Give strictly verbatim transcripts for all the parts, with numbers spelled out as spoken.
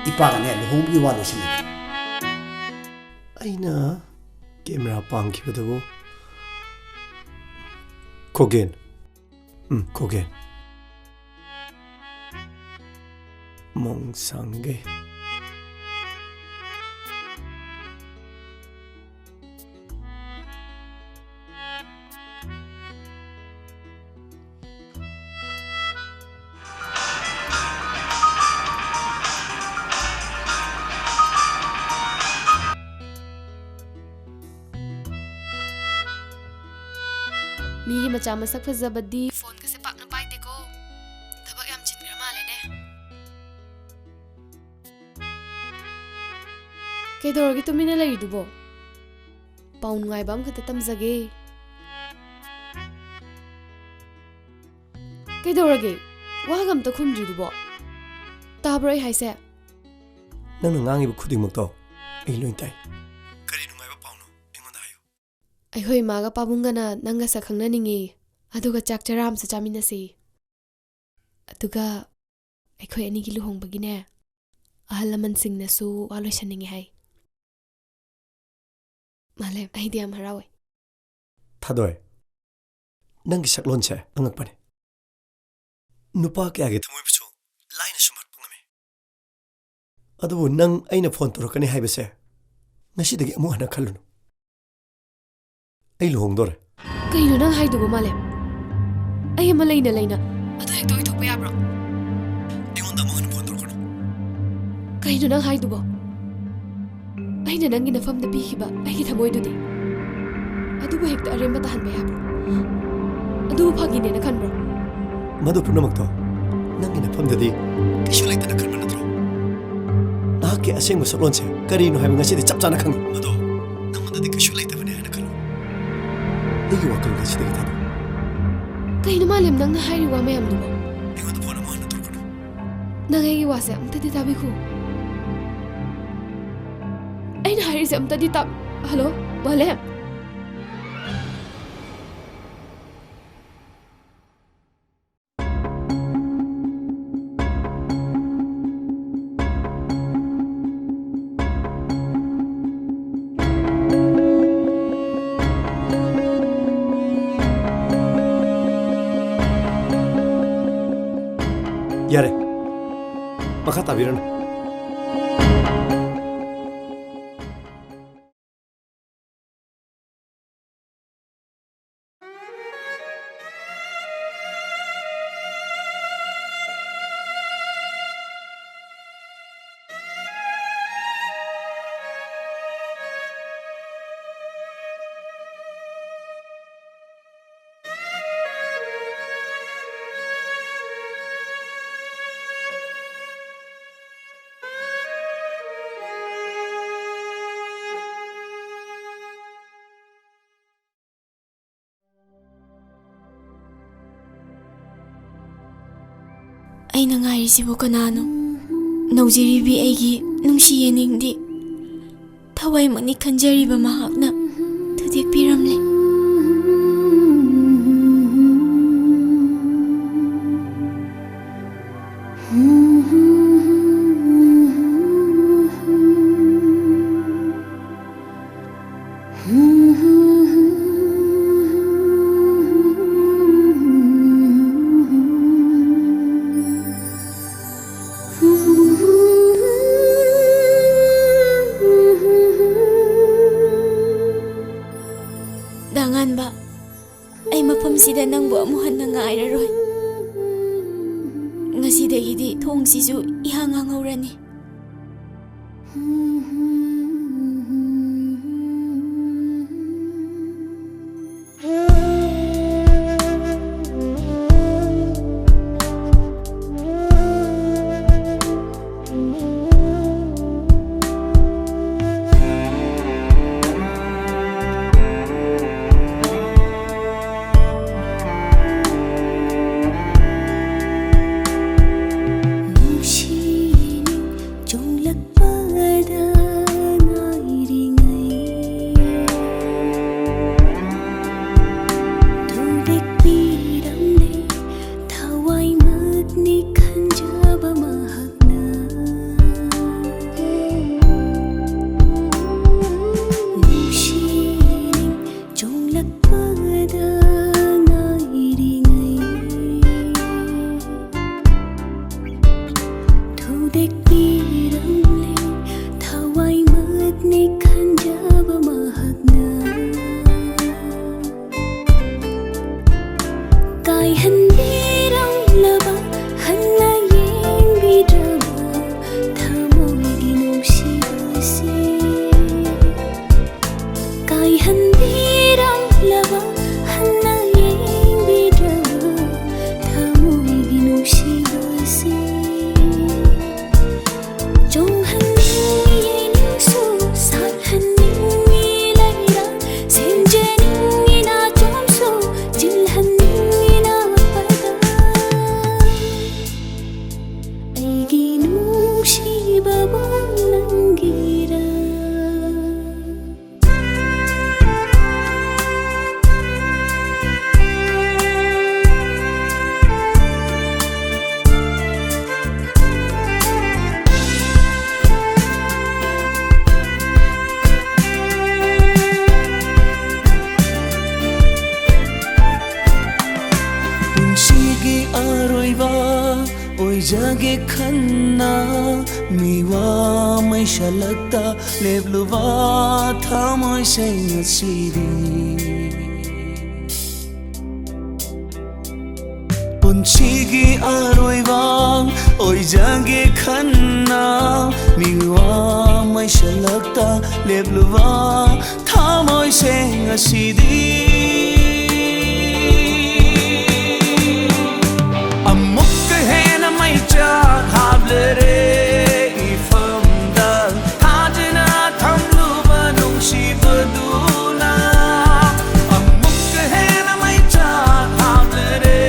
ꯏꯄꯥꯒꯅꯦ ꯂꯨꯍꯣꯡꯕꯒꯤ ꯋꯥ ꯂꯣꯏꯁꯤꯟꯅꯒꯦ꯫ ꯑꯩꯅ ꯀꯦꯃꯦꯔꯥ ꯄꯥꯡꯈꯤꯕꯗꯨꯕꯨ ꯈꯣꯒꯦꯟ꯫ ꯎꯝ, ꯈꯣꯒꯦꯟ꯫ ꯃꯣꯡꯁꯥꯡꯒꯦ꯫ ꯃꯤꯒꯤ ꯃꯆꯥ ꯃꯁꯛ ꯐꯖꯕꯗꯤ ꯐꯣꯟꯒꯁꯦ ꯄꯥꯛꯅ ꯄꯥꯏꯗꯦꯀꯣ꯫ ꯊꯕꯛ ꯌꯥꯝ ꯆꯤꯟꯈ꯭ꯔ ꯃꯥꯜꯂꯦꯅꯦ꯫ ꯀꯩꯗꯧꯔꯒꯦ ꯇꯨꯃꯤꯟꯅ ꯂꯩꯔꯤꯗꯨꯕꯣ? ꯄꯥꯎ ꯅꯨꯡꯉꯥꯏꯕ ꯑꯃꯈꯛꯇ ꯇꯝꯖꯒꯦ꯫ ꯀꯩꯗꯧꯔꯒꯦ? ꯋꯥꯒ ꯑꯝꯇ ꯈꯨꯝꯗ꯭ꯔꯤꯗꯨꯕꯣ? ꯇꯥꯕ꯭ꯔꯣ ꯑꯩ ꯍꯥꯏꯁꯦ? ꯅꯪꯅ ꯉꯥꯡꯉꯤꯕ ꯈꯨꯗꯤꯡꯃꯛꯇꯣ ꯑꯩ ꯂꯣꯏ ꯇꯥꯏ꯫ ꯀꯔꯤ ꯅꯨꯡꯉꯥꯏꯕ ꯄꯥꯎꯅꯣ? ꯑꯩꯉꯣꯟꯗ ꯍꯥꯏꯌꯨ꯫ ꯑꯩꯈꯣꯏ ꯏꯃꯥꯒ ꯄꯥꯕꯨꯡꯒꯅ ꯅꯪꯒ ꯁꯛ ꯈꯪꯅꯅꯤꯡꯉꯤ, ꯑꯗꯨꯒ ꯆꯥꯛ ꯆꯔꯥ ꯑꯃꯁꯨ ꯆꯥꯃꯤꯟꯅꯁꯤ꯫ ꯑꯗꯨꯒ ꯑꯩꯈꯣꯏ ꯑꯅꯤꯒꯤ ꯂꯨꯍꯣꯡꯕꯒꯤꯅꯦ, ꯑꯍꯜ ꯂꯃꯟꯁꯤꯡꯅꯁꯨ ꯋꯥ ꯂꯣꯏꯁꯟꯅꯤꯡꯉꯦ ꯍꯥꯏ꯫ ꯃꯥꯂꯦꯝ, ꯑꯩꯗꯤ ꯌꯥꯝ ꯍꯔꯥꯎꯋꯦ꯫ ꯊꯥꯗꯣꯏ, ꯅꯪꯒꯤ ꯁꯛꯂꯣꯟꯁꯦ ꯑꯉꯛꯄꯅꯤ꯫ ꯅꯨꯄꯥ ꯀꯌꯥꯒꯤ ꯊꯃꯣꯏꯕꯨꯁꯨ ꯂꯥꯏꯅ ꯁꯨꯝꯍꯠꯄ ꯉꯝꯃꯤ꯫ ꯑꯗꯨꯕꯨ ꯅꯪ ꯑꯩꯅ ꯐꯣꯟ ꯇꯧꯔꯛꯀꯅꯤ ꯍꯥꯏꯕꯁꯦ ꯉꯁꯤꯗꯒꯤ ꯑꯃꯨꯛ ꯍꯟꯅ ꯈꯜꯂꯨꯅꯨ꯫ ꯑꯩ ꯂꯨꯍꯣꯡꯗꯣꯔꯦ꯫ ꯀꯩꯅꯣ ꯅꯪ ꯍꯥꯏꯗꯨꯕꯣ, ꯃꯥꯂꯦꯝ? ꯑꯩ ꯑꯃ ꯂꯩꯅ ꯂꯩꯅ ꯑꯗꯨ ꯍꯦꯛꯇ ꯑꯣꯏꯊꯣꯛꯄ ꯌꯥꯕ꯭ꯔꯣ? ꯑꯩꯉꯣꯟꯗ ꯑꯃꯨꯛ ꯍꯟꯅ ꯐꯣꯟ ꯇꯧꯔꯛꯀꯅꯨ꯫ ꯀꯩꯅꯣ ꯅꯪ ꯍꯥꯏꯗꯨꯕꯣ? ꯑꯩꯅ ꯅꯪꯒꯤ ꯅꯐꯝꯗ ꯄꯤꯈꯤꯕ ꯑꯩꯒꯤ ꯊꯃꯣꯏꯗꯨꯗꯤ? ꯑꯗꯨꯕꯨ ꯍꯦꯛꯇ ꯑꯔꯦꯝꯕ ꯇꯥꯍꯟꯕ ꯌꯥꯕ꯭ꯔꯣ? ꯑꯗꯨꯕꯨ ꯐꯥꯒꯤꯅꯦꯅ ꯈꯟꯕ꯭ꯔꯣ? ꯃꯗꯨ ꯄꯨꯝꯅꯃꯛꯇꯣ ꯅꯪꯒꯤ ꯅꯐꯝꯗꯗꯤ ꯀꯩꯁꯨ ꯂꯩꯇꯅ ꯈꯟꯕ ꯅꯠꯇ꯭ꯔꯣ? ꯅꯍꯥꯛꯀꯤ ꯑꯁꯦꯡꯕ ꯁꯛꯂꯣꯟꯁꯦ ꯀꯔꯤꯅꯣ ꯍꯥꯏꯕ ꯉꯁꯤꯗꯤ ꯆꯞ ꯆꯥꯅ ꯈꯪꯉꯤ꯫ ꯃꯗꯣ ꯅꯪꯉꯣꯟꯗꯗꯤ ꯀꯩꯁꯨ ꯂꯩꯇꯕꯅꯦ ꯍꯥꯏꯅ ꯈꯜꯂꯨ꯫ ꯑꯩꯒꯤ ꯋꯥꯈꯜ ꯉꯁꯤꯗꯒꯤ ꯊꯥꯗꯣꯛꯎ꯫ ꯀꯩꯅꯣ ꯃꯥꯂꯦꯝ ꯅꯪꯅ ꯍꯥꯏꯔꯤ ꯋꯥ ꯃꯌꯥꯝꯗꯨꯕꯣ? ꯑꯩꯉꯣꯟꯗ ꯐꯣꯟ ꯑꯃꯨꯛ ꯍꯟꯅ ꯇꯧꯔꯛꯀꯅꯨ꯫ ꯅꯪ ꯑꯩꯒꯤ ꯋꯥꯁꯦ ꯑꯝꯇꯗꯤ ꯇꯥꯕꯤꯈꯣ꯫ ꯑꯩꯅ ꯍꯥꯏꯔꯤꯁꯦ ꯑꯝꯇꯗꯤ ꯇꯥ-, ꯍꯜꯂꯣ, ꯃꯥꯂꯦꯝ? ꯃꯈꯥ ꯇꯥꯕꯤꯔꯅꯨ꯫ ꯑꯩꯅ ꯉꯥꯏꯔꯤꯁꯤꯕꯨ ꯀꯅꯥꯅꯣ? ꯅꯧꯖꯔꯤꯕꯤ ꯑꯩꯒꯤ ꯅꯨꯡꯁꯤ ꯌꯦꯅꯤꯡꯗꯤ ꯊꯋꯥꯏꯃꯛꯅꯤ ꯈꯟꯖꯔꯤꯕ ꯃꯍꯥꯛꯅ ꯊꯨꯗꯦꯛꯄꯤꯔꯝꯂꯦ꯫ ꯗꯥ ꯉꯥꯟꯕ, ꯑꯩ ꯃꯐꯝꯁꯤꯗ ꯅꯪꯕꯨ ꯑꯃꯨꯛ ꯍꯟꯅ ꯉꯥꯏꯔꯔꯣꯏ꯫ ꯉꯁꯤꯗꯒꯤꯗꯤ ꯊꯣꯡꯁꯤꯁꯨ ꯏꯍꯥꯡ ꯍꯥꯡꯍꯧꯔꯅꯤ꯫ ꯅꯨꯡꯁꯤꯅ ꯆꯣꯡꯂꯛꯄꯗ ꯇꯦꯛꯄꯤꯔꯝꯂꯦ ꯊꯋꯥꯏꯃꯛꯅꯤ ꯈꯟꯖꯕ ꯃꯍꯥꯛꯅ꯫ ꯀꯥꯏꯍꯟꯕꯤꯔꯝꯂꯕ ꯍꯟꯅ ꯌꯦꯡꯕꯤꯗ꯭ꯔꯕ ꯊꯃꯣꯏꯒꯤ ꯅꯨꯡꯁꯤꯕꯁꯦ꯫ ꯀꯥꯏꯍꯟꯕꯤꯔꯝꯂꯕ ꯍꯟꯅ ꯌꯦꯡꯕꯤꯗ꯭ꯔꯕ ꯊꯃꯣꯏꯒꯤ ꯅꯨꯡꯁꯤꯕꯁꯦ꯫ ꯆꯣꯡꯍꯟꯅꯤꯡꯉꯤ ꯅꯤꯡꯁꯨ ꯁꯥꯠꯍꯟꯅꯤꯡꯉꯤ ꯂꯩꯔꯥ꯫ ꯁꯦꯝꯖꯅꯤꯡꯉꯤ ꯅꯥꯆꯣꯝꯁꯨ ꯆꯤꯜꯍꯟꯅꯤꯡꯉꯤ ꯅꯥꯄꯗ꯫ ꯑꯩꯒꯤ ꯅꯨꯡꯁꯤꯕꯕꯨ ꯅꯪꯒꯤꯔ꯫ ꯄꯨꯟꯁꯤꯒꯤ ꯑꯔꯣꯏꯕ ꯑꯣꯏꯖꯒꯦ ꯈꯟꯅ ꯃꯤꯋꯥ ꯃꯩꯁꯥꯂꯛꯇ ꯂꯦꯞꯂꯨꯕ ꯊꯃꯣꯏꯁꯦ ꯉꯁꯤꯗꯤ꯫ ꯄꯨꯟꯁꯤꯒꯤ ꯑꯔꯣꯏꯕ ꯑꯣꯏꯖꯒꯦ ꯈꯟꯅ ꯃꯤꯋꯥ ꯃꯩꯁꯥꯂꯛꯇ ꯂꯦꯞꯂꯨꯕ ꯊꯃꯣꯏꯁꯦ ꯉꯁꯤꯗꯤ꯫ ꯑꯃꯨꯛꯀ ꯍꯦꯟꯅ ꯃꯩꯆꯥꯛ ꯍꯥꯞꯂꯔꯦ ꯏꯐꯝꯗ꯫ ꯊꯥꯖꯅ ꯊꯝꯂꯨꯕ ꯅꯨꯡꯁꯤꯕꯗꯨꯅ ꯑꯃꯨꯛꯀ ꯍꯦꯟꯅ ꯃꯩꯆꯥꯛ ꯍꯥꯞꯂꯔꯦ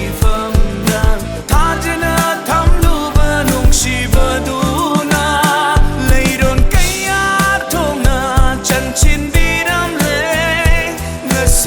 ꯏꯐꯝꯗ꯫ ꯊꯥꯖꯅ ꯊꯝꯂꯨꯕ ꯅꯨꯡꯁꯤꯕꯗꯨꯅ ꯂꯩꯔꯣꯟ ꯀꯌꯥ ꯊꯣꯛꯅ ꯆꯪꯁꯤꯟꯕꯤꯔꯝꯂꯦ꯫ ꯉꯁꯤ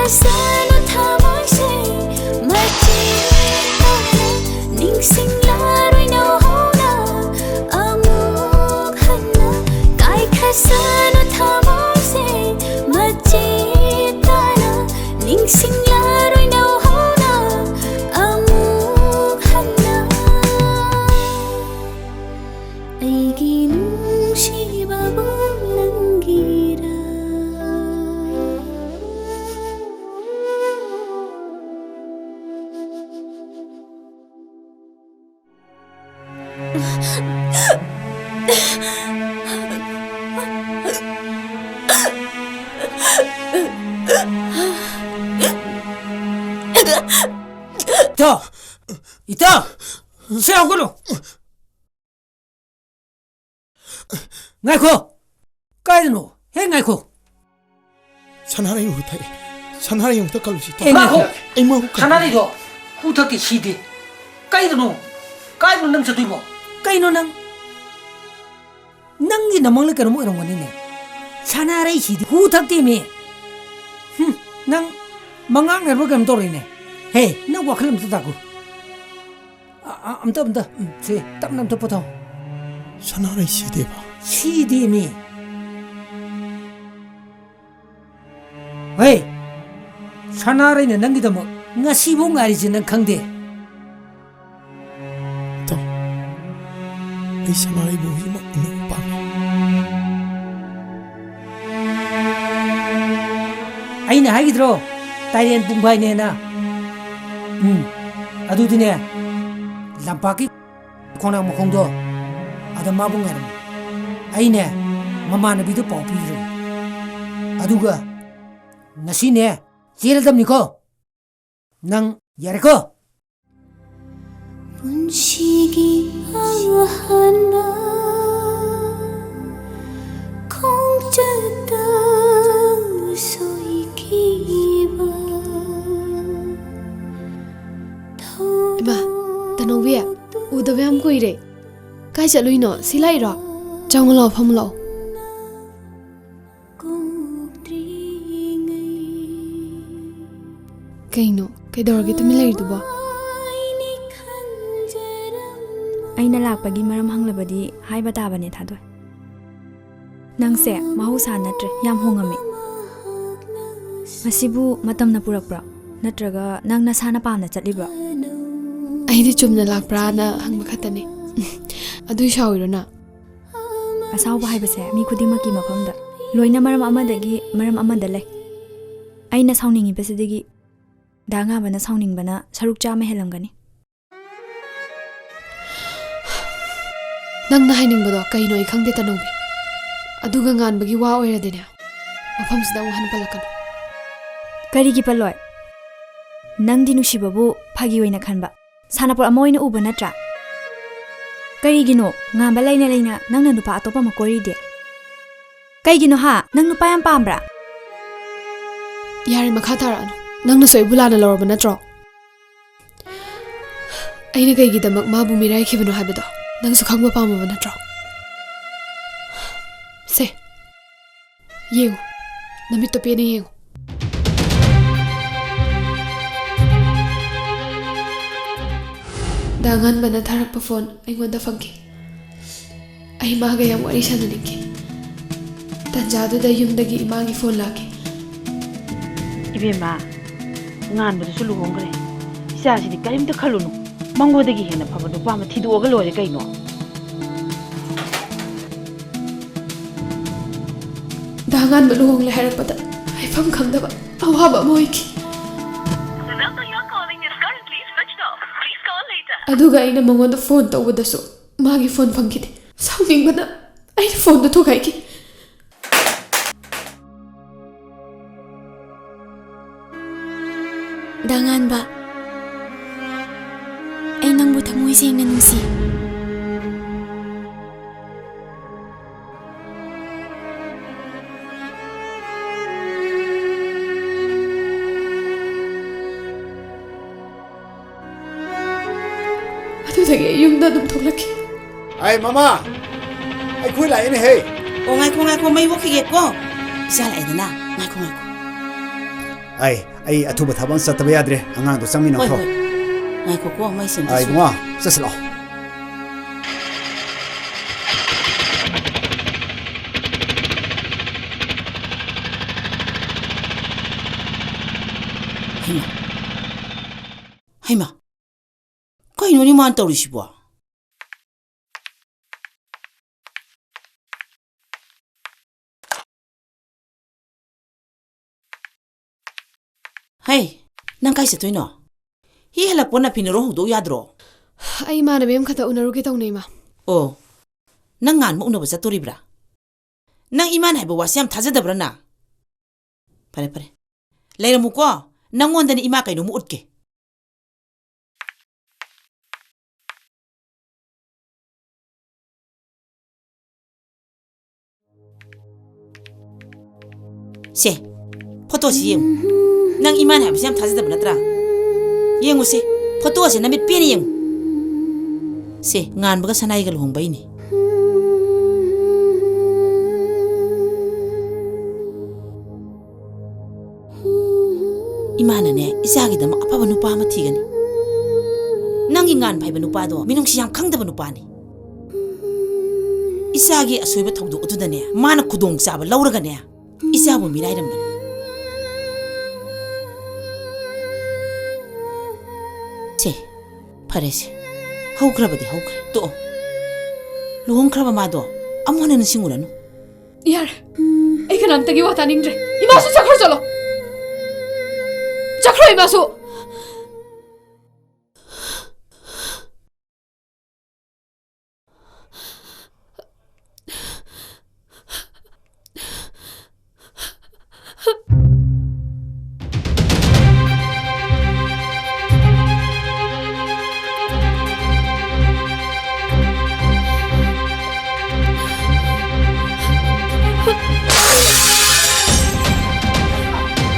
ꯀꯥꯏꯈ꯭ꯔꯁꯅꯨ ꯊꯃꯣꯏꯁꯦ ꯃꯆꯦꯠ ꯇꯥꯅ, ꯅꯤꯡꯁꯤꯡꯂꯔꯣꯏ ꯅꯧꯍꯧꯅ ꯑꯃꯨꯛ ꯍꯟꯅ꯫ ꯀꯥꯏꯈ꯭ꯔꯁꯅꯨ ꯊꯃꯣꯏꯁꯦ ꯃꯆꯦꯠ ꯇꯥꯅ, ꯅꯤꯡꯁꯤꯡꯂꯔꯣꯏ ꯅꯧꯍꯧꯅ ꯑꯃꯨꯛ ꯍꯟꯅ꯫ ꯑꯩꯒꯤ ꯅꯨꯡꯁꯤꯕꯕꯨ ꯅꯪꯒꯤꯔ꯫ ꯏꯇꯥꯎ! ꯏꯇꯥꯎ! ꯁꯦ, ꯍꯧꯒꯠꯂꯣ! ꯉꯥꯏꯈꯣ! ꯀꯥꯏꯗꯅꯣ? ꯍꯦ, ꯉꯥꯏꯈꯣ! ꯁꯅꯥꯔꯩ ꯍꯨ ꯊꯛꯑꯦ꯫ ꯁꯅꯥꯔꯩ ꯑꯃꯨꯛꯇ ꯀꯜꯂꯨꯁꯤ꯫ ꯑꯦ, ꯉꯥꯏꯈꯣ! ꯑꯩ ꯃꯥꯕꯨ ꯀꯜꯂꯨ꯫ ꯁꯅꯥꯔꯩꯗꯣ ꯍꯨ ꯊꯛꯇꯦ, ꯁꯤꯗꯦ꯫ ꯀꯥꯏꯗꯅꯣ? ꯀꯥꯏꯗꯅꯣ ꯅꯪ ꯆꯠꯇꯣꯏꯕꯣ? ꯀꯩꯅꯣ ꯅꯪ? ꯅꯪꯒꯤ ꯅꯃꯪꯂ ꯀꯩꯅꯣꯝ ꯑꯣꯏꯔꯝꯒꯅꯤꯅꯦ꯫ ꯁꯅꯥꯔꯩ ꯁꯤꯗꯦ, ꯍꯨ ꯊꯛꯇꯦꯃꯤ꯫ ꯍꯨꯝ, ꯅꯪ ꯃꯉꯥꯡꯅꯔꯕ ꯀꯩꯅꯣꯝ ꯇꯧꯔꯦꯅꯦ꯫ ꯍꯦ, ꯅꯪ ꯋꯥꯈꯜ ꯑꯝꯇ ꯇꯥꯈꯣ꯫ ꯑ-, ꯑ-, ꯑꯝꯇ, ꯑꯝꯇ, ꯎꯝ, ꯁꯦ, ꯇꯞꯅ ꯑꯝꯇ ꯄꯣꯊꯥꯎ꯫ ꯁꯅꯥꯔꯩ ꯁꯤꯗꯦꯕ? ꯁꯤꯗꯦꯃꯤ꯫ ꯍꯦ, ꯁꯅꯥꯔꯩꯅ ꯅꯪꯒꯤꯗꯃꯛ ꯉꯁꯤꯐꯥꯎ ꯉꯥꯏꯔꯤꯁꯦ ꯅꯪ ꯈꯪꯗꯦ? ꯏꯇꯥꯎ, ꯑꯩ ꯁꯅꯥꯔꯩꯕꯨ ꯍꯧꯖꯤꯛꯃꯛ ꯎꯅꯕ ꯄꯥꯝꯃꯤ꯫ ꯑꯩꯅ ꯍꯥꯏꯈꯤꯗ꯭ꯔꯣ, ꯇꯥꯏꯔꯦꯟ ꯄꯨꯡꯐꯥꯏꯅꯦꯅ? ꯎꯝ, ꯑꯗꯨꯗꯤꯅꯦ, ꯂꯝꯄꯥꯛꯀꯤ ꯈꯣꯡꯅꯥꯡ ꯃꯈꯣꯡꯗꯣ, ꯑꯗ ꯃꯥꯕꯨ ꯉꯥꯏꯔꯝꯃꯨ꯫ ꯑꯩꯅꯦ, ꯃꯃꯥꯟꯅꯕꯤꯗꯨ ꯄꯥꯎ ꯄꯤꯈ꯭ꯔꯦ꯫ ꯑꯗꯨꯒ ꯉꯁꯤꯅꯦ, ꯆꯦꯜꯂꯗꯝꯅꯤꯀꯣ꯫ ꯅꯪ ꯌꯥꯔꯦꯀꯣ? ꯄꯨꯟꯁꯤꯒꯤ ꯑꯍꯥꯟꯕ ꯈꯣꯡꯆꯠꯇ ꯁꯣꯏꯈꯤꯕ ꯏꯃꯥ, ꯊꯧꯗꯣꯛ ꯇꯅꯧꯕꯤ, ꯎꯗꯕ ꯌꯥꯝ ꯀꯨꯏꯔꯦ꯫ ꯀꯥꯏ ꯆꯠꯂꯨꯏꯅꯣ? ꯁꯤ ꯂꯥꯛꯏꯔꯣ? ꯆꯪꯉꯨ ꯂꯥꯎ, ꯐꯝꯃꯨ ꯂꯥꯎ꯫ ꯀꯣꯛꯇ꯭ꯔꯤꯉꯩ ꯀꯩꯅꯣ? ꯀꯩꯗꯧꯔꯒꯦ ꯇꯨꯃꯤꯟ ꯂꯩꯔꯤꯗꯨꯕꯣ? ꯑꯩꯅ ꯂꯥꯛꯄꯒꯤ ꯃꯔꯝ ꯍꯪꯂꯕꯗꯤ ꯍꯥꯏꯕ ꯇꯥꯕꯅꯦ, ꯊꯥꯗꯣꯏ꯫ ꯅꯪꯁꯦ ꯃꯍꯧꯁꯥ ꯅꯠꯇ꯭ꯔꯦ, ꯌꯥꯝ ꯍꯣꯡꯉꯝꯃꯦ꯫ ꯃꯁꯤꯕꯨ ꯃꯇꯝꯅ ꯄꯨꯔꯛꯄ꯭ꯔꯣ? ꯅꯠꯇ꯭ꯔꯒ ꯅꯪ ꯅꯁꯥꯅ ꯄꯥꯝꯅ ꯆꯠꯂꯤꯕ꯭ꯔꯣ? ꯑꯩꯗꯤ ꯆꯨꯝꯅ ꯂꯥꯛꯄ꯭ꯔꯥꯅ ꯍꯪꯕ ꯈꯛꯇꯅꯤ꯫ ꯑꯗꯨꯏ ꯁꯥꯎꯔꯤꯔꯣ ꯅꯪ? ꯑꯁꯥꯎꯕ ꯍꯥꯏꯕꯁꯦ ꯃꯤ ꯈꯨꯗꯤꯡꯃꯛꯀꯤ ꯃꯐꯝꯗ ꯂꯣꯏꯅ ꯃꯔꯝ ꯑꯃꯗꯒꯤ ꯃꯔꯝ ꯑꯃꯗ ꯂꯩ꯫ ꯑꯩꯅ ꯁꯥꯎꯅꯤꯡꯉꯤꯕꯁꯤꯗꯒꯤ ꯗꯥ ꯉꯥꯟꯕꯅ ꯁꯥꯎꯅꯤꯡꯕꯅ ꯁꯔꯨꯛ ꯆꯥꯝꯃ ꯍꯦꯜꯂꯝꯒꯅꯤ꯫ ꯅꯪꯅ ꯍꯥꯏꯅꯤꯡꯕꯗꯣ ꯀꯩꯅꯣ ꯑꯩ ꯈꯪꯗꯦ, ꯇꯅꯧꯕꯤ꯫ ꯑꯗꯨꯒ ꯉꯥꯟꯕꯒꯤ ꯋꯥ ꯑꯣꯏꯔꯗꯤꯅꯦ, ꯃꯐꯝꯁꯤꯗ ꯑꯃꯨꯛ ꯍꯟꯅ ꯄꯜꯂꯛꯀꯅꯨ꯫ ꯀꯔꯤꯒꯤ ꯄꯜꯂꯣꯏ? ꯅꯪꯗꯤ ꯅꯨꯡꯁꯤꯕꯕꯨ ꯐꯥꯒꯤ ꯑꯣꯏꯅ ꯈꯟꯕ, ꯁꯥꯟꯅꯄꯣꯠ ꯑꯃ ꯑꯣꯏꯅ ꯎꯕ ꯅꯠꯇ꯭ꯔꯥ? ꯀꯔꯤꯒꯤꯅꯣ ꯉꯥꯟꯕ ꯂꯩꯅ ꯂꯩꯅ ꯅꯪꯅ ꯅꯨꯄꯥ ꯑꯇꯣꯞꯄ ꯑꯃ ꯀꯣꯏꯔꯤꯗꯤ? ꯀꯩꯒꯤꯅꯣ ꯍꯥ? ꯅꯪ ꯅꯨꯄꯥ ꯌꯥꯝ ꯄꯥꯝꯕ꯭ꯔꯥ? ꯌꯥꯔꯦ, ꯃꯈꯥ ꯇꯥꯔꯛꯑꯅꯨ꯫ ꯅꯪꯅꯁꯨ ꯑꯩꯕꯨ ꯂꯥꯟꯅ ꯂꯧꯔꯕ ꯅꯠꯇ꯭ꯔꯣ? ꯑꯩꯅ ꯀꯩꯒꯤꯗꯃꯛ ꯃꯥꯕꯨ ꯃꯤꯔꯥꯏꯈꯤꯕꯅꯣ ꯍꯥꯏꯕꯗꯣ ꯅꯪꯁꯨ ꯈꯪꯕ ꯄꯥꯝꯃꯕ ꯅꯠꯇ꯭ꯔꯣ? ꯁꯦ, ꯌꯦꯡꯉꯨ, ꯅꯃꯤꯠꯇꯣ ꯄꯦꯟꯅ ꯌꯦꯡꯉꯨ꯫ ꯗꯥ ꯉꯥꯟꯕꯅ ꯊꯥꯔꯛꯄ ꯐꯣꯟ ꯑꯩꯉꯣꯟꯗ ꯐꯪꯈꯤ꯫ ꯑꯩ ꯃꯥꯒ ꯌꯥꯝ ꯋꯥꯔꯤ ꯁꯥꯟꯅꯅꯤꯡꯈꯤ꯫ ꯇꯟꯖꯥꯗꯨꯗ ꯌꯨꯝꯗꯒꯤ ꯏꯃꯥꯒꯤ ꯐꯣꯟ ꯂꯥꯛꯈꯤ꯫ ꯏꯕꯦꯝꯃ, ꯉꯥꯟꯕꯗꯨꯁꯨ ꯂꯨꯍꯣꯡꯈ꯭ꯔꯦ꯫ ꯏꯆꯥꯁꯤꯗꯤ ꯀꯔꯤꯝꯇ ꯈꯜꯂꯨꯅꯨ꯫ ꯃꯉꯣꯟꯗꯒꯤ ꯍꯦꯟꯅ ꯐꯕ ꯅꯨꯄꯥ ꯑꯃ ꯊꯤꯗꯣꯛꯑꯒ ꯂꯣꯏꯔꯦ ꯀꯩꯅꯣ꯫ ꯗꯥ ꯉꯥꯟꯕ ꯂꯨꯍꯣꯡꯂꯦ ꯍꯥꯏꯔꯛꯄꯗ ꯍꯥꯏꯐꯝ ꯈꯪꯗꯕ ꯑꯋꯥꯕ ꯑꯃ ꯑꯣꯏꯈꯤ꯫ The number you are calling is currently switched off. Please call later. ꯑꯗꯨꯒ ꯑꯩꯅ ꯃꯉꯣꯟꯗ ꯐꯣꯟ ꯇꯧꯕꯗꯁꯨ ꯃꯥꯒꯤ ꯐꯣꯟ ꯐꯪꯈꯤꯗꯦ꯫ ꯁꯥꯎꯅꯤꯡꯕꯅ ꯑꯩꯅ ꯐꯣꯟꯗꯣ ꯊꯨꯒꯥꯏꯈꯤ꯫ ꯗꯥ ꯉꯥꯟꯕ, ꯑꯩ ꯅꯪꯕꯨ ꯊꯃꯣꯏ ꯁꯦꯡꯅ ꯅꯨꯡꯁꯤ꯫ ꯑꯗꯨꯗꯒꯤ ꯑꯩ ꯌꯨꯝꯗ ꯑꯗꯨꯝ ꯊꯣꯛꯂꯛꯈꯤ꯫ ꯑꯩ ꯃꯃꯥ, ꯑꯩꯈꯣꯏ ꯂꯥꯛꯑꯦꯅꯦꯍꯦ꯫ ꯑꯣ, ꯉꯥꯏꯈꯣ, ꯉꯥꯏꯈꯣ, ꯃꯩ ꯃꯨꯠꯈꯤꯒꯦꯀꯣ꯫ ꯏꯆꯥ ꯂꯥꯛꯑꯦꯗꯅ, ꯉꯥꯏꯈꯣ, ꯉꯥꯏꯈꯣ꯫ ꯑꯩ, ꯑꯩ ꯑꯊꯨꯕ ꯊꯕꯛ ꯑꯃ ꯆꯠꯇꯕ ꯌꯥꯗ꯭ꯔꯦ꯫ ꯑꯉꯥꯡꯗꯣ ꯍꯣꯏ, ꯆꯪꯃꯤꯟꯅꯈ꯭ꯔꯣ꯫ ꯍꯣꯏ꯫ ꯉꯥꯏꯈꯣꯀꯣ, ꯃꯩ ꯁꯦꯝꯗꯣꯛꯁꯤ꯫ ꯑꯥ, ꯏꯕꯨꯡꯉꯣ, ꯆꯠꯁꯤꯜꯂꯛꯑꯣ꯫ ꯍꯩꯃꯥ꯫ ꯍꯩꯃꯥ꯫ ꯀꯩꯅꯣꯅꯦ ꯃꯥꯅ ꯇꯧꯔꯤꯁꯤꯕꯣ? ꯍꯩ, ꯅꯪ ꯀꯥꯏ ꯆꯠꯇꯣꯏꯅꯣ? ꯍꯤ ꯍꯜꯂꯛꯄ ꯅꯐꯤꯅꯔꯣ ꯍꯧꯗꯣꯛ ꯌꯥꯗ꯭ꯔꯣ? ꯑꯩ ꯏꯃꯥꯟꯅꯕꯤ ꯑꯃꯈꯛꯇ ꯎꯅꯔꯨꯒꯦ ꯇꯧꯅꯦ, ꯏꯃꯥ꯫ ꯑꯣ, ꯅꯪ ꯉꯥꯟꯕ ꯎꯅꯕ ꯆꯠꯇꯣꯔꯤꯕ꯭ꯔꯥ? ꯅꯪ ꯏꯃꯥꯅ ꯍꯥꯏꯕ ꯋꯥꯁꯦ ꯌꯥꯝ ꯊꯥꯖꯗꯕ꯭ꯔꯥ ꯅꯪ? ꯐꯔꯦ, ꯐꯔꯦ꯫ ꯂꯩꯔꯝꯃꯨꯀꯣ, ꯅꯪꯉꯣꯟꯗꯅꯦ ꯏꯃꯥ ꯀꯩꯅꯣꯝꯃ ꯎꯠꯀꯦ꯫ ꯁꯦ, ꯐꯣꯇꯣꯁꯤ ꯌꯦꯡꯉꯨ꯫ ꯅꯪ ꯏꯃꯥꯅ ꯍꯥꯏꯕꯁꯦ ꯌꯥꯝ ꯊꯥꯖꯗꯕ ꯅꯠꯇ꯭ꯔꯥ? ꯌꯦꯡꯉꯨꯁꯦ, ꯐꯣꯇꯣꯁꯦ ꯅꯃꯤꯠ ꯄꯦꯟꯅ ꯌꯦꯡꯉꯨ꯫ ꯁꯦ, ꯉꯥꯟꯕꯒ ꯁꯅꯥꯏꯒ ꯂꯨꯍꯣꯡꯕꯩꯅꯦ꯫ ꯏꯃꯥꯅꯅꯦ, ꯏꯆꯥꯒꯤꯗꯃꯛ ꯑꯐꯕ ꯅꯨꯄꯥ ꯑꯃ ꯊꯤꯒꯅꯤ꯫ ꯅꯪꯒꯤ ꯉꯥꯟꯕ ꯍꯥꯏꯕ ꯅꯨꯄꯥꯗꯣ ꯃꯤꯅꯨꯡꯁꯤ ꯌꯥꯝ ꯈꯪꯗꯕ ꯅꯨꯄꯥꯅꯤ꯫ ꯏꯆꯥꯒꯤ ꯑꯁꯣꯏꯕ ꯊꯧꯗꯣꯛ ꯑꯗꯨꯗꯅꯦ, ꯃꯥꯅ ꯈꯨꯗꯣꯡꯆꯥꯕ ꯂꯧꯔꯒꯅꯦ, ꯏꯆꯥꯕꯨ ꯃꯤꯔꯥꯏꯔꯝꯕꯅꯤ꯫ ꯁꯦ, ꯐꯔꯦꯁꯦ꯫ ꯍꯧꯈ꯭ꯔꯕꯗꯤ ꯍꯧꯈ꯭ꯔꯦ꯫ ꯇꯣꯛꯑꯣ꯫ ꯂꯨꯍꯣꯡꯈ꯭ꯔꯕ ꯃꯥꯗꯣ ꯑꯃꯨꯛ ꯍꯟꯅ ꯅꯤꯡꯁꯤꯡꯉꯨꯔꯅꯨ꯫ ꯌꯥꯔꯦ꯫ ꯑꯩ ꯀꯅꯥꯝꯇꯒꯤ ꯋꯥ ꯇꯥꯅꯤꯡꯗ꯭ꯔꯦ꯫ ꯏꯃꯥꯁꯨ ꯆꯠꯈ꯭ꯔꯣ ꯆꯠꯂꯣ꯫ ꯆꯠꯈ꯭ꯔꯣ ꯏꯃꯥꯁꯨ꯫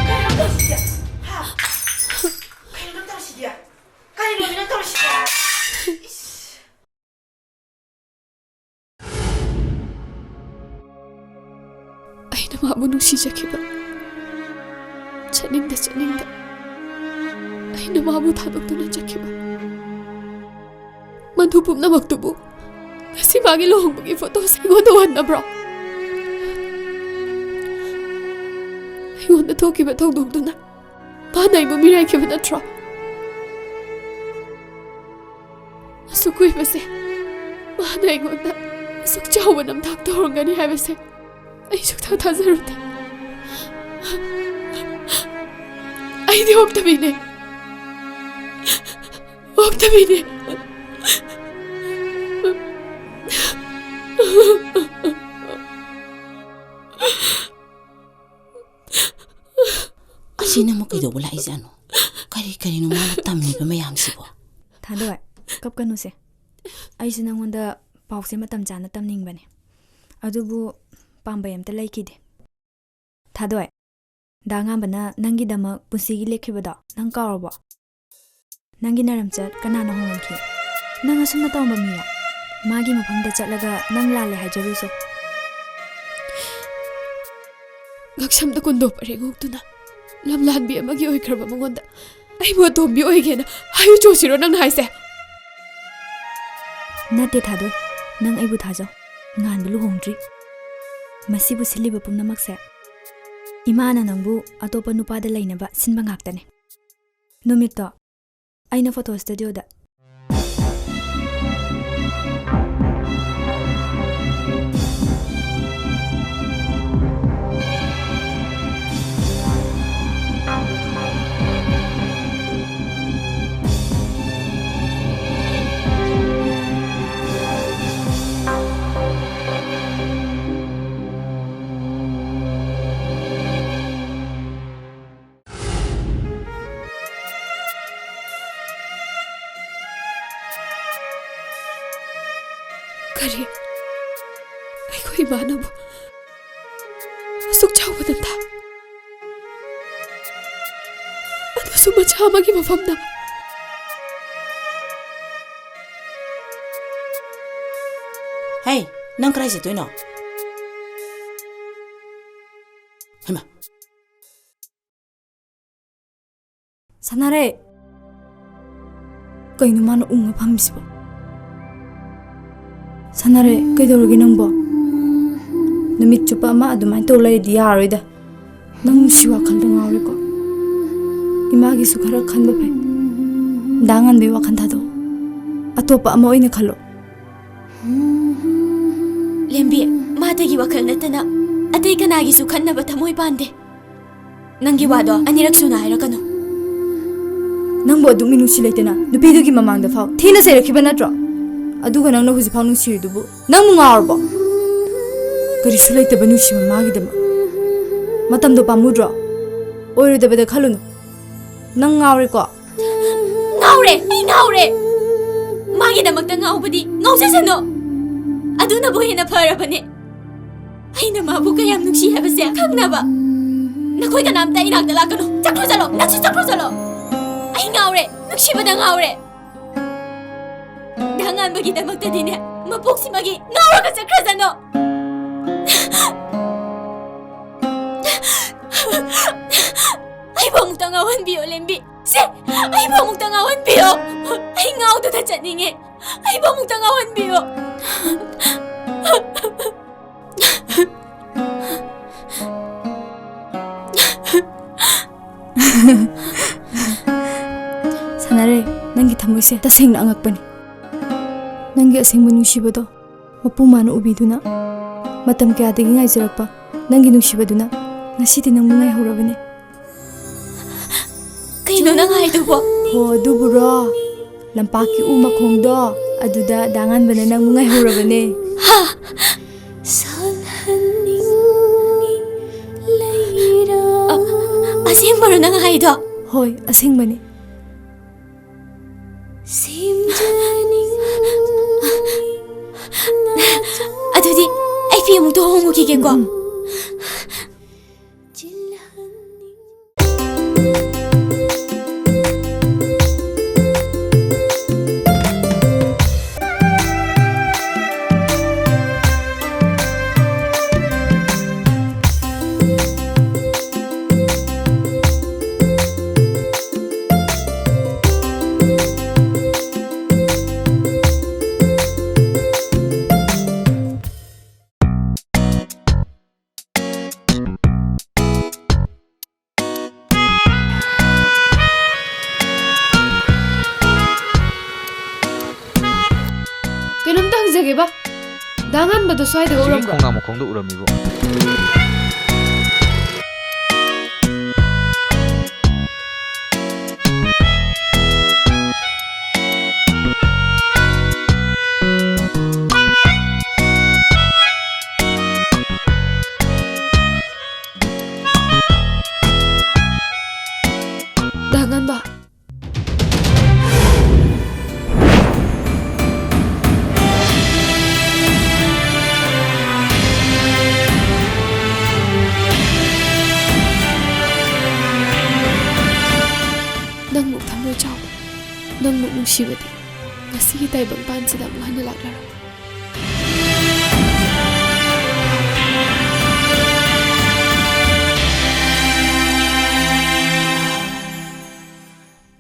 ꯀꯩꯅꯣ ꯅꯪ ꯇꯧꯔꯤꯁꯤꯗꯤ? ꯍꯥ? ꯀꯩꯅꯣ ꯅꯪ ꯇꯧꯔꯤꯁꯤꯗꯤ? ꯀꯔꯤꯅꯣ ꯅꯪ ꯇꯧꯔꯤꯁꯤꯗꯤ? ꯏꯁ! ꯑꯩꯅ ꯃꯥꯕꯨ ꯅꯨꯡꯁꯤꯖꯈꯤꯕ, ꯆꯠꯅꯤꯡꯗ ꯆꯠꯅꯤꯡꯗ ꯑꯩꯅ ꯃꯥꯕꯨ ꯊꯥꯗꯣꯛꯇꯨꯅ ꯆꯠꯈꯤꯕ꯫ ꯃꯗꯨ ꯄꯨꯝꯅꯃꯛꯇꯨꯕꯨ ꯉꯁꯤ ꯃꯥꯒꯤ ꯂꯨꯍꯣꯡꯕꯒꯤ ꯐꯣꯇꯣꯁꯦ ꯑꯩꯉꯣꯟꯗ ꯎꯍꯟꯅꯕ꯭ꯔꯣ? ꯑꯩꯉꯣꯟꯗ ꯊꯣꯛꯈꯤꯕ ꯊꯧꯗꯣꯛꯇꯨꯅ ꯃꯥꯅ ꯑꯩꯕꯨ ꯃꯤꯔꯥꯏꯈꯤꯕ ꯅꯠꯇ꯭ꯔꯣ? ꯑꯁꯨꯛ ꯀꯨꯏꯕꯁꯦ ꯃꯥꯅ ꯑꯩꯉꯣꯟꯗ ꯑꯁꯨꯛ ꯆꯥꯎꯕ ꯅꯝꯊꯥꯛ ꯇꯧꯔꯝꯒꯅꯤ ꯍꯥꯏꯕꯁꯦ ꯑꯩ ꯁꯨꯛꯊꯥ ꯊꯥꯖꯔꯨꯗꯦ꯫ ꯑꯩꯗꯤ ꯑꯣꯛꯇꯕꯤꯅꯦ, ꯑꯣꯛꯇꯕꯤꯅꯦ꯫ ꯑꯁꯤꯅ ꯑꯃꯨꯛ ꯀꯩꯗꯧꯕ ꯂꯥꯛꯏꯖꯥꯠꯅꯣ? ꯀꯔꯤ ꯀꯔꯤꯅꯣ ꯃꯥꯅ ꯇꯝꯃꯤꯕ ꯃꯌꯥꯝꯁꯤꯕꯣ? ꯊꯥꯗꯣꯏ, ꯀꯞꯀꯅꯨꯁꯦ꯫ ꯑꯩꯁꯨ ꯅꯪꯉꯣꯟꯗ ꯄꯥꯎꯁꯦ ꯃꯇꯝ ꯆꯥꯅ ꯇꯝꯅꯤꯡꯕꯅꯦ, ꯑꯗꯨꯕꯨ ꯄꯥꯝꯕꯩ ꯑꯝꯇ ꯂꯩꯈꯤꯗꯦ꯫ ꯊꯥꯗꯣꯏ, ꯗꯥ ꯑꯉꯥꯟꯕꯅ ꯅꯪꯒꯤꯗꯃꯛ ꯄꯨꯟꯁꯤꯒꯤ ꯂꯦꯞꯈꯤꯕꯗꯣ ꯅꯪ ꯀꯥꯎꯔꯕꯣ? ꯅꯪꯒꯤ ꯅꯔꯝꯆꯠ ꯀꯅꯥꯅ ꯍꯣꯡꯍꯟꯈꯤ? ꯅꯪ ꯑꯁꯨꯝꯅ ꯇꯧꯔꯝꯕ ꯃꯤꯔꯥ? ꯃꯥꯒꯤ ꯃꯐꯝꯗ ꯆꯠꯂꯒ ꯅꯪ ꯂꯥꯜꯂꯦ ꯍꯥꯏꯖꯔꯨꯁꯨ꯫ ꯉꯛꯁꯝꯗ ꯀꯨꯟꯗꯣ ꯄꯔꯦꯡ ꯍꯨꯛꯇꯨꯅ ꯂꯝꯂꯥꯟꯕꯤ ꯑꯃꯒꯤ ꯑꯣꯏꯈ꯭ꯔꯕ ꯃꯉꯣꯟꯗ ꯑꯩꯕꯨ ꯑꯇꯣꯝꯕꯤ ꯑꯣꯏꯒꯦꯅ ꯍꯥꯏꯌꯨ ꯆꯣꯁꯤꯔꯣ ꯅꯪꯅ ꯍꯥꯏꯁꯦ? ꯅꯠꯇꯦ ꯊꯥꯗꯣꯏ, ꯅꯪ ꯑꯩꯕꯨ ꯊꯥꯖꯧ꯫ ꯉꯥꯟꯕ ꯂꯨꯍꯣꯡꯗ꯭ꯔꯤ꯫ ꯃꯁꯤꯕꯨ ꯁꯤꯜꯂꯤꯕ ꯄꯨꯝꯅꯃꯛꯁꯦ ꯏꯃꯥꯅ ꯅꯪꯕꯨ ꯑꯇꯣꯞꯄ ꯅꯨꯄꯥꯗ ꯂꯩꯅꯕ ꯁꯤꯟꯕ ꯉꯥꯛꯇꯅꯦ꯫ ꯅꯨꯃꯤꯠꯇꯣ ꯑꯩꯅ ꯐꯣꯇꯣ ꯁ꯭ꯇꯨꯗꯤꯑꯣꯗ꯫ ꯀꯔꯤ? ꯑꯩꯈꯣꯏ ꯏꯃꯥꯅꯕꯨ ꯑꯁꯨꯛ ꯆꯥꯎꯕ ꯅꯝꯊꯥꯛ, ꯑꯗꯨꯁꯨ ꯃꯆꯥ ꯑꯃꯒꯤ ꯃꯐꯝꯗ꯫ ꯍꯦ, ꯅꯪ ꯀꯗꯥꯏ ꯆꯠꯇꯣꯏꯅꯣ? ꯍꯩꯃꯥ꯫ ꯁꯥꯟꯅꯔꯩ! ꯀꯩꯅꯣ ꯃꯥꯅ ꯎꯪꯉ ꯐꯝꯃꯤꯁꯤꯕꯣ? ꯁꯥꯟꯅꯔꯩ, ꯀꯩꯗꯧꯔꯒꯦ ꯅꯪꯕꯣ? ꯅꯨꯃꯤꯠ ꯆꯨꯞꯄ ꯑꯃ ꯑꯗꯨꯃꯥꯏꯅ ꯇꯧ ꯂꯩꯔꯗꯤ ꯌꯥꯔꯣꯏꯗ꯫ ꯅꯪ ꯅꯨꯡꯁꯤ ꯋꯥꯈꯜꯗ ꯉꯥꯎꯔꯦꯀꯣ꯫ ꯏꯃꯥꯒꯤꯁꯨ ꯈꯔ ꯈꯟꯕ ꯐꯩ꯫ ꯗꯥ ꯉꯥꯟꯕꯩ ꯋꯥꯈꯜ ꯊꯥꯗꯣꯛꯑꯣ꯫ ꯑꯇꯣꯞꯄ ꯑꯃ ꯑꯣꯏꯅ ꯈꯜꯂꯣ꯫ ꯂꯦꯝꯕꯤ, ꯃꯥꯇꯒꯤ ꯋꯥꯈꯜ ꯅꯠꯇꯅ ꯑꯇꯩ ꯀꯅꯥꯒꯤꯁꯨ ꯈꯟꯅꯕ ꯊꯃꯣꯏ ꯄꯥꯟꯗꯦ꯫ ꯅꯪꯒꯤ ꯋꯥꯗꯣ ꯑꯅꯤꯔꯛ ꯁꯨꯅ ꯍꯥꯏꯔꯛꯀꯅꯨ꯫ ꯅꯪꯕꯨ ꯑꯗꯨꯛ ꯃꯤꯅꯨꯡꯁꯤ ꯂꯩꯇꯅ ꯅꯨꯄꯤꯗꯨꯒꯤ ꯃꯃꯥꯡꯗ ꯐꯥꯎ ꯊꯤꯅ ꯆꯩꯔꯛꯈꯤꯕ ꯅꯠꯇ꯭ꯔꯣ? ꯑꯗꯨꯒ ꯅꯪꯅ ꯍꯧꯖꯤꯛ ꯐꯥꯎ ꯅꯨꯡꯁꯤꯔꯤꯗꯨꯕꯨ ꯅꯪꯕꯨ ꯉꯥꯎꯔꯕꯣ? ꯀꯔꯤꯁꯨ ꯂꯩꯇꯕ ꯅꯨꯡꯁꯤꯕ ꯃꯥꯒꯤꯗꯃꯛ꯫ ꯃꯇꯝꯗꯣ ꯄꯥꯝꯃꯨꯗ꯭ꯔꯣ? ꯑꯣꯏꯔꯣꯏꯗꯕꯗ ꯈꯜꯂꯨꯅꯨ꯫ ꯅꯪ ꯉꯥꯎꯔꯦꯀꯣ? ꯉꯥꯎꯔꯦ! ꯑꯩ ꯉꯥꯎꯔꯦ! ꯃꯥꯒꯤꯗꯃꯛꯇ ꯉꯥꯎꯕꯗꯤ ꯉꯥꯎꯖꯁꯅꯨ꯫ ꯑꯗꯨꯅꯕꯨ ꯍꯦꯟꯅ ꯐꯔꯕꯅꯦ꯫ ꯑꯩꯅ ꯃꯥꯕꯨ ꯀꯌꯥꯝ ꯅꯨꯡꯁꯤ ꯍꯥꯏꯕꯁꯦ ꯈꯪꯅꯕ꯫ ꯅꯈꯣꯏ ꯀꯅꯥꯝꯇ ꯏꯅꯥꯛꯇ ꯂꯥꯛꯀꯅꯨ꯫ ꯆꯠꯈ꯭ꯔꯣ ꯆꯠꯂꯣ꯫ ꯅꯪꯁꯨ ꯆꯠꯈ꯭ꯔꯣ ꯆꯠꯂꯣ꯫ ꯑꯩ ꯉꯥꯎꯔꯦ꯫ ꯅꯨꯡꯁꯤꯕꯗ ꯉꯥꯎꯔꯦ꯫ ꯗꯥ ꯉꯥꯟꯕꯒꯤꯗꯃꯛꯇꯗꯤꯅꯦ, ꯃꯄꯣꯛꯁꯤꯃꯒꯤ ꯉꯥꯎꯔꯒ ꯆꯠꯈ꯭ꯔꯁꯅꯨ꯫ ꯑꯩꯕꯨ ꯑꯃꯨꯛꯇ ꯉꯥꯎꯍꯟꯕꯤꯌꯣ, ꯂꯦꯝꯕꯤ꯫ ꯁꯦ, ꯑꯩꯕꯨ ꯑꯃꯨꯛꯇ ꯉꯥꯎꯍꯟꯕꯤꯌꯣ꯫ ꯑꯩ ꯉꯥꯎꯗꯅ ꯆꯠꯅꯤꯡꯉꯦ꯫ ꯑꯩꯕꯨ ꯑꯃꯨꯛꯇ ꯉꯥꯎꯍꯟꯕꯤꯌꯣ꯫ ꯁꯥꯟꯅꯔꯩ, ꯅꯪꯒꯤ ꯊꯃꯣꯏꯁꯦ ꯇꯁꯦꯡꯅ ꯑꯉꯛꯄꯅꯤ꯫ ꯅꯪꯒꯤ ꯑꯁꯦꯡꯕ ꯅꯨꯡꯁꯤꯕꯗꯣ ꯃꯄꯨ ꯃꯥꯅ ꯎꯕꯤꯗꯨꯅ, ꯃꯇꯝ ꯀꯌꯥꯗꯒꯤ ꯉꯥꯏꯖꯔꯛꯄ ꯅꯪꯒꯤ ꯅꯨꯡꯁꯤꯕꯗꯨꯅ ꯉꯁꯤꯗꯤ ꯅꯪꯕꯨ ꯉꯥꯏꯍꯧꯔꯕꯅꯦ꯫ ꯀꯩꯅꯣ ꯅꯪ ꯍꯥꯏꯗꯨꯕꯣ? ꯍꯣ, ꯑꯗꯨꯕꯨꯔꯣ? ꯂꯝꯄꯥꯛꯀꯤ ꯎ ꯃꯈꯣꯡꯗꯣ, ꯑꯗꯨꯗ ꯗꯥ ꯉꯥꯟꯕꯅ ꯅꯪꯕꯨ ꯉꯥꯏꯍꯧꯔꯕꯅꯦ꯫ ꯍꯥ? ꯑ-, ꯑꯁꯦꯡꯕꯔꯣ ꯅꯪ ꯍꯥꯏꯗꯣ? ꯍꯣꯏ, ꯑꯁꯦꯡꯕꯅꯦ꯫ ꯑꯗꯨꯗꯤ ꯑꯩ ꯐꯤ ꯑꯃꯨꯛꯇ ꯍꯣꯡꯉꯨꯈꯤꯒꯦꯀꯣ꯫ ꯎꯝ, ꯎꯝ꯫ ꯀꯩꯕ? ꯗꯥ ꯉꯥꯟꯕꯗꯣ ꯁ꯭ꯋꯥꯏꯗꯒ ꯎꯔꯝꯕ꯭ꯔꯣ? ꯈꯣꯡꯅꯥꯡ ꯃꯈꯣꯡꯗ ꯎꯔꯝꯃꯤꯕꯣ꯫ ꯗꯥ ꯉꯥꯟꯕ꯫ ꯅꯪꯃꯨꯛ ꯊꯃꯣꯏ ꯆꯥꯎꯕ, ꯅꯪꯃꯨꯛ ꯅꯨꯡꯁꯤꯕꯗꯤ ꯉꯁꯤꯒꯤ ꯇꯥꯏꯕꯪꯄꯥꯟꯁꯤꯗ ꯑꯃꯨꯛ ꯍꯟꯅ ꯂꯥꯛꯂꯔꯣꯏ꯫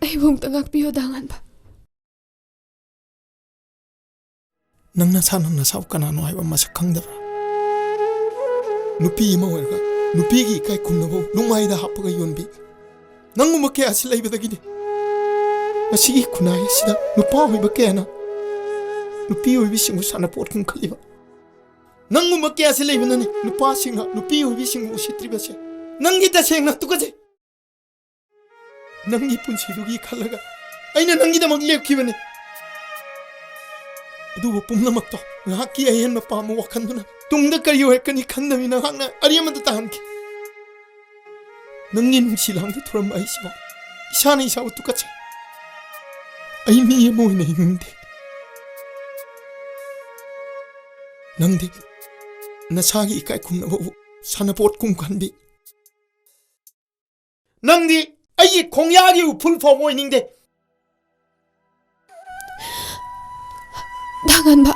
ꯑꯩꯕꯨ ꯑꯃꯨꯛꯇ ꯉꯥꯛꯄꯤꯌꯣ, ꯗꯥ ꯉꯥꯟꯕ꯫ ꯅꯪ ꯅꯁꯥ, ꯅꯪ ꯅꯁꯥꯕꯨ ꯀꯅꯥꯅꯣ ꯍꯥꯏꯕ ꯃꯁꯛ ꯈꯪꯗꯕ꯭ꯔꯥ? ꯅꯨꯄꯤ ꯑꯃ ꯑꯣꯏꯔꯒ ꯅꯨꯄꯤꯒꯤ ꯏꯀꯥꯏ ꯈꯨꯝꯅꯕ ꯂꯨꯛꯃꯥꯏꯗ ꯍꯥꯞꯄꯒ ꯌꯣꯟꯕꯤ ꯅꯪꯒꯨꯝꯕ ꯀꯌꯥꯁꯤ ꯂꯩꯕꯗꯒꯤꯅꯤ ꯉꯁꯤꯒꯤ ꯈꯨꯟꯅꯥꯏ ꯑꯁꯤꯗ ꯅꯨꯄꯥ ꯑꯣꯏꯕ ꯀꯌꯥꯅ ꯅꯨꯄꯤ ꯑꯣꯏꯕꯤꯁꯤꯡꯕꯨ ꯁꯥꯟꯅꯄꯣꯠ ꯈꯟꯈꯠꯂꯤꯕ꯫ ꯅꯪꯒꯨꯝꯕ ꯀꯌꯥꯁꯤ ꯂꯩꯕꯅꯅꯤ ꯅꯨꯄꯥꯁꯤꯡꯅ ꯅꯨꯄꯤ ꯑꯣꯏꯕꯤꯁꯤꯡꯕꯨ ꯎꯁꯤꯠꯇ꯭ꯔꯤꯕꯁꯦ꯫ ꯅꯪꯗꯤ ꯇꯁꯦꯡꯅ ꯇꯨꯀꯠꯆꯩ꯫ ꯅꯪꯒꯤ ꯄꯨꯟꯁꯤꯗꯨꯒꯤ ꯈꯜꯂꯒ ꯑꯩꯅ ꯅꯪꯒꯤꯗꯃꯛ ꯂꯦꯞꯈꯤꯕꯅꯤ꯫ ꯑꯗꯨꯕꯨ ꯄꯨꯝꯅꯃꯛꯇꯣ ꯉꯥꯏꯍꯥꯛꯀꯤ ꯑꯍꯦꯟꯕ ꯄꯥꯝꯕ ꯋꯥꯈꯜꯗꯨꯅ ꯇꯨꯡꯗ ꯀꯔꯤ ꯑꯣꯏꯔꯛꯀꯅꯤ ꯈꯟꯗꯕꯤ ꯅꯍꯥꯛꯅ ꯑꯔꯦꯝꯕꯗ ꯇꯥꯍꯟꯈꯤ꯫ ꯅꯪꯒꯤ ꯅꯨꯡꯁꯤ ꯂꯥꯡꯗ ꯊꯨꯔꯝꯕ ꯑꯩꯁꯤꯕꯨ ꯏꯁꯥꯅ ꯏꯁꯥꯕꯨ ꯇꯨꯀꯠꯆꯩ꯫ ꯑꯩ ꯃꯤ ꯑꯃ ꯑꯣꯏꯅ ꯍꯤꯡꯅꯤꯡꯗꯦ꯫ ꯅꯪꯗꯤ ꯅꯁꯥꯒꯤ ꯏꯀꯥꯏ ꯈꯨꯝꯅꯕꯕꯨ ꯁꯥꯟꯅꯄꯣꯠꯀꯨꯝ ꯈꯟꯕꯤ꯫ ꯅꯪꯗꯤ ꯑꯩꯒꯤ ꯈꯣꯡꯌꯥꯒꯤ ꯎꯐꯨꯜ ꯐꯥꯎꯕ ꯑꯣꯏꯅꯤꯡꯗꯦ꯫ ꯗꯥ ꯉꯥꯟꯕ,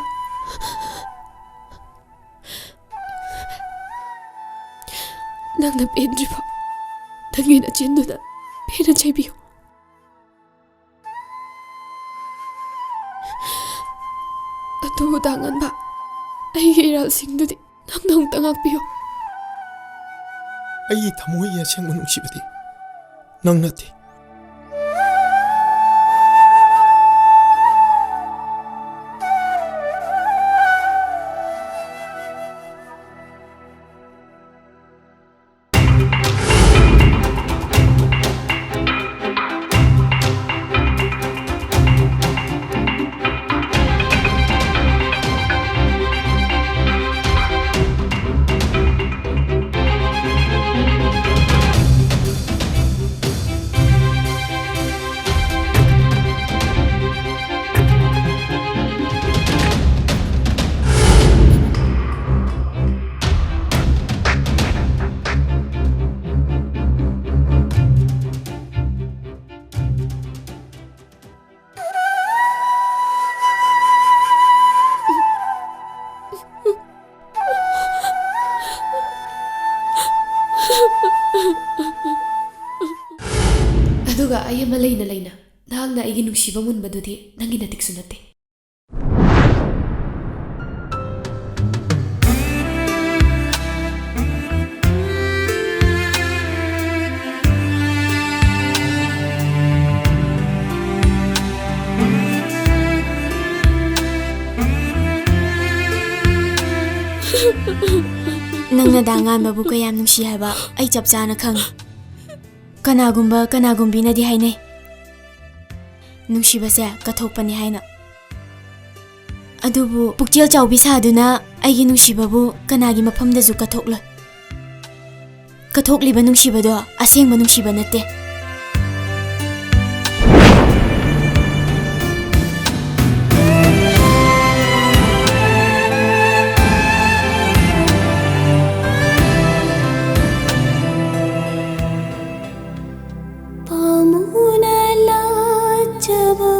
ꯅꯪꯅ ꯄꯦꯟꯗ꯭ꯔꯤꯐꯥꯎ ꯅꯪꯒꯤ ꯅꯆꯤꯟꯗꯨꯅ ꯄꯦꯟꯅ ꯆꯩꯕꯤꯌꯨ꯫ ꯑꯗꯨꯕꯨ ꯗꯥ ꯉꯥꯟꯕ, ꯑꯩꯒꯤ ꯏꯔꯥꯜꯁꯤꯡꯗꯨꯗꯤ ꯅꯪꯅ ꯑꯃꯨꯛꯇ ꯉꯥꯛꯄꯤꯌꯨ꯫ ꯑꯩꯒꯤ ꯊꯃꯣꯏꯒꯤ ꯑꯁꯦꯡꯕ ꯅꯨꯡꯁꯤꯕꯗꯤ ꯅꯪ ꯅꯠꯇꯦ꯫ ꯑꯗꯨꯒ ꯑꯩ ꯑꯃ ꯂꯩꯅ ꯂꯩꯅ ꯅꯍꯥꯛꯅ ꯑꯩꯒꯤ ꯅꯨꯡꯁꯤꯕ ꯃꯨꯟꯕꯗꯨꯗꯤ ꯅꯪꯒꯤ ꯅꯇꯤꯛꯁꯨ ꯅꯠꯇꯦ꯫ ꯅꯪꯅ ꯗꯥ ꯉꯥꯟꯕꯕꯨ ꯀꯌꯥꯝ ꯅꯨꯡꯁꯤ ꯍꯥꯏꯕ ꯑꯩ ꯆꯞ ꯆꯥꯅ ꯈꯪꯉꯤ꯫ ꯀꯅꯥꯒꯨꯝꯕ ꯀꯅꯥꯒꯨꯝꯕꯤꯅꯗꯤ ꯍꯥꯏꯅꯩ, ꯅꯨꯡꯁꯤꯕꯁꯦ ꯀꯠꯊꯣꯛꯄꯅꯤ ꯍꯥꯏꯅ꯫ ꯑꯗꯨꯕꯨ ꯄꯨꯛꯆꯦꯜ ꯆꯥꯎꯕꯤ ꯁꯥꯗꯨꯅ ꯑꯩꯒꯤ ꯅꯨꯡꯁꯤꯕꯕꯨ ꯀꯅꯥꯒꯤ ꯃꯐꯝꯗꯁꯨ ꯀꯠꯊꯣꯛꯂꯣꯏ꯫ ꯀꯠꯊꯣꯛꯂꯤꯕ ꯅꯨꯡꯁꯤꯕꯗꯣ ꯑꯁꯦꯡꯕ ꯅꯨꯡꯁꯤꯕ ꯅꯠꯇꯦ꯫ ꯄꯥꯝꯃꯨꯅ ꯂꯥꯠꯆꯕ